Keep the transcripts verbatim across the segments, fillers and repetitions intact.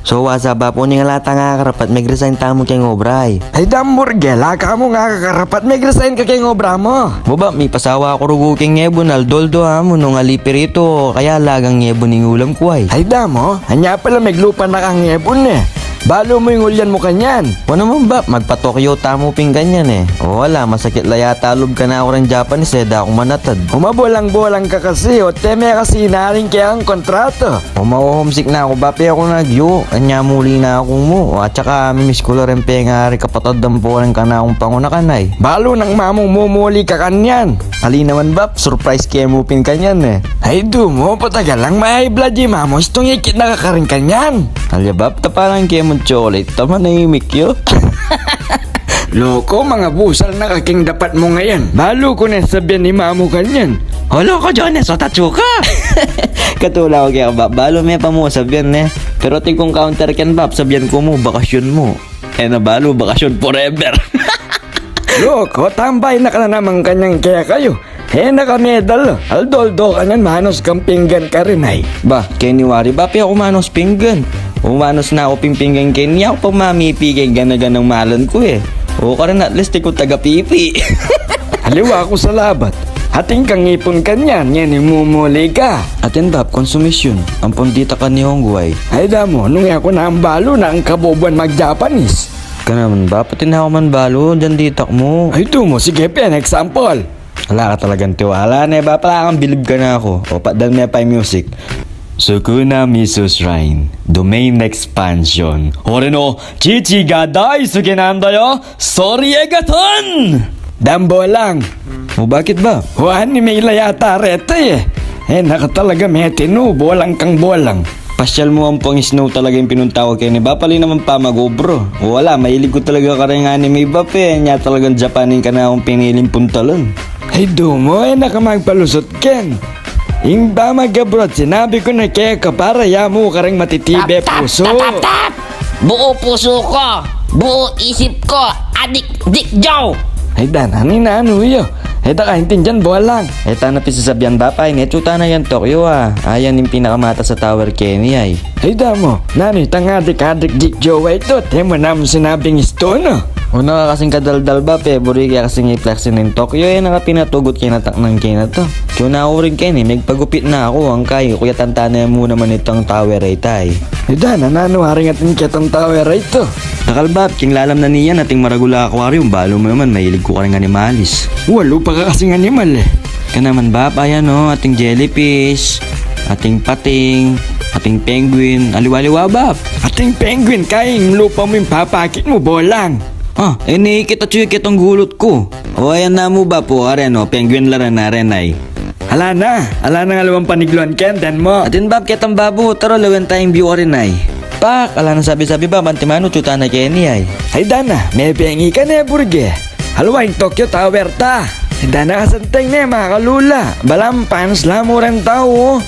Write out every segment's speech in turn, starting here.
So, what's up, Bap? Uling ala tang karapat, mag-resign tamu keng obra, e. Ay, Dam Burge, ala ka mung karapat, mag-resign ka keng obra mu. Ba, Bap, mipasawa ku rugu keng ngebun, aldo-aldo, a, mu nung ali piritu, kaya lagang ngebun ing ulam ku, ay. Ay, Dam, o, anya pala meglupa na kang ngebun, e. Balu mu ing ulyan mu kanyan. Wa naman, Bap, magpa-Tokyo tamu pin kanyan, e. O, ala, masakit la yata lub kanaku reng Japanese, e, da ku manatad. Umabolang-bolang ka kasi, o, teme kasi naring keng kontrata. O, ma-homesick na ku, Bap, e ku nagyu. Anya muli na ku mu. O, at saka, mimiss ku la rin pengari kapatad, dampo rin kanakung pangunakan, ay. Balu nang mamung mumuli ka kanyan. Ali naman, Bap, surprise ke mu pin kanyan, e. Ay, dumu, patagal lang ma-high blood i mamu, istung ikit na ka karin kanyan. Alya, Bap, tapalan ke mu chocolate, ta manahimik yu. Loko, mangabusal na ka keng dapat mu ngayan. Balu ku ne sabian i mamu kanyan. O, loko, Jones, o tatsu ka. Katula ku keka, Bap, balu me pa mu sabian, e. Pero atin kung counter ken, Bap, sabian ku mu, bakasyun mu. E na balu, bakasyun forever. Loko, tambay na ka na naman kanyan kekayu. E na ka medal, aldo-aldo kanyan, manus kang pinggan karin, ay. Ba, keni wari, Bap, e ku manus pinggan. O, manus na ku pin pinggan keni, e ku pa mamipi keng gana-ganang malan ku, e. O, karin at least, e ku tagapipi. Aliwa ku sa labat. Atin kang ipun kanyan, ngeni mumuli ka. Atin, Bap, konsumisyun. Ampon ditak a Nihongo, ay. Ay, damu, nung e ku nang balu, nang kabubuan mag-Japanese. Ka naman, Bap, atin aku man balu, ditak mu. Ay, dumu, sige pin, example. Ala ka talagang tiwala, ne, Bap, ala kang bilib kanaku. O, patdan me pa ing music. Sukuna Miso Shrine, Domain Expansion. Ore no, chichi ga dai suke nanda yo, sori e gatan! Dambolang. O, bakit, Bap? O, anime la yata reta, e. E na ka talaga metinu, bolang kang bolang. Pasyal mu, ampong snow talaga ing pinunta ku keni, Bap, ali naman pa mag-obra. O, ala, mahilig ku talaga kareng anime, Bap, e. Nya talagang Japan ing kanakung piniling puntalan. Ay, dumu, e na ka magpalusut ken. Ing ba mag-abroad, sinabi ku na keka para ya mu kareng matitibe pusu. Tap, tap, tap, tap! Buo pusu ku, buo isip ku, Adik Dick Joe! Ay, dana, ninanu yu? E ta kaintindian, bolang. E ta na pin sasabian, Bap, ay, ne, atsu tana yan Tokyo, a. Ayan ing pinakamatas a tower keni, ay. Ay, damu, nanu itang Adik-adik Dick Joe a itu? At e mu naman sinabing istu na. Una ka kasing kadaldal, Bap, e. Buri ke kasing i-flex ing Tokyo, e na ka pinatugut keng atak nang keni. Atsu na ku rin keni, megpagupit na ku, angkay, kuyatan tana mu naman itang tower a ita, ay. Ida, nanu, aring atin ketang tower a itu? Dakal, Bap, keng lalam na niyan atin maragul a aquarium, balu mu naman, mahilig ku kareng animalis. Wa, lupa ka kasing animal, e. Ka naman, Bap, ayan o, ating jellyfish, ating pating, ating penguin, aliwa-aliwa, Bap. Ating penguin, kaya ing lupa mu ing papakit mu, bolang. A, e ne, ikit atsu ketang gulut ku. O, ayan na mu, Bap, o, aren o, penguin la ren, aren ay. Ala na, ala nang aliwang panigluan keni, den mu. Atin, Bap, ketang babu, tara, lawen tayang view karin ay. Pak, ala nang sabi-sabi, Bap, antimanu, atsu tana keni ay. Ay, dana, mebengi ka ne, Burge. Aliwa ing Tokyo Tower ta. Dana, kasanting ne, makalula. Balamu panis la mu reng tau.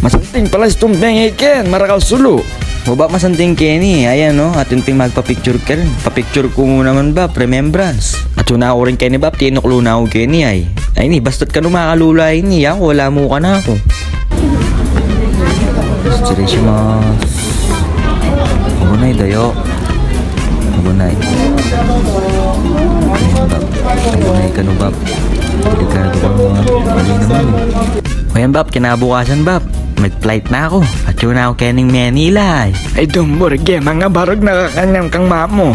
Masanting pala istung bengi keni, marakal sulu. O, Bap, masanting keni, ayan o, atin pin magpa-picture keni. Pa-picture ku mu naman, Bap, remembrance. Atsu na ku rin keni, Bap, tinuklu na ku keni ay. Ay ni, basta't kanu makalula ini, yaku, ala mu kanaku. Shitsurei shimasu. Abunai da yo. Abunai. Ayan, Bap. Abunai kanu, Bap. Bili kanu, Bap. Bili naman. O yan, Bap, kinabukasan, Bap, mag-flight na ku. Atsu na ku kening Manila, ay. Ay, dun, Burge, mangabarug na ka kanyan kang mamu.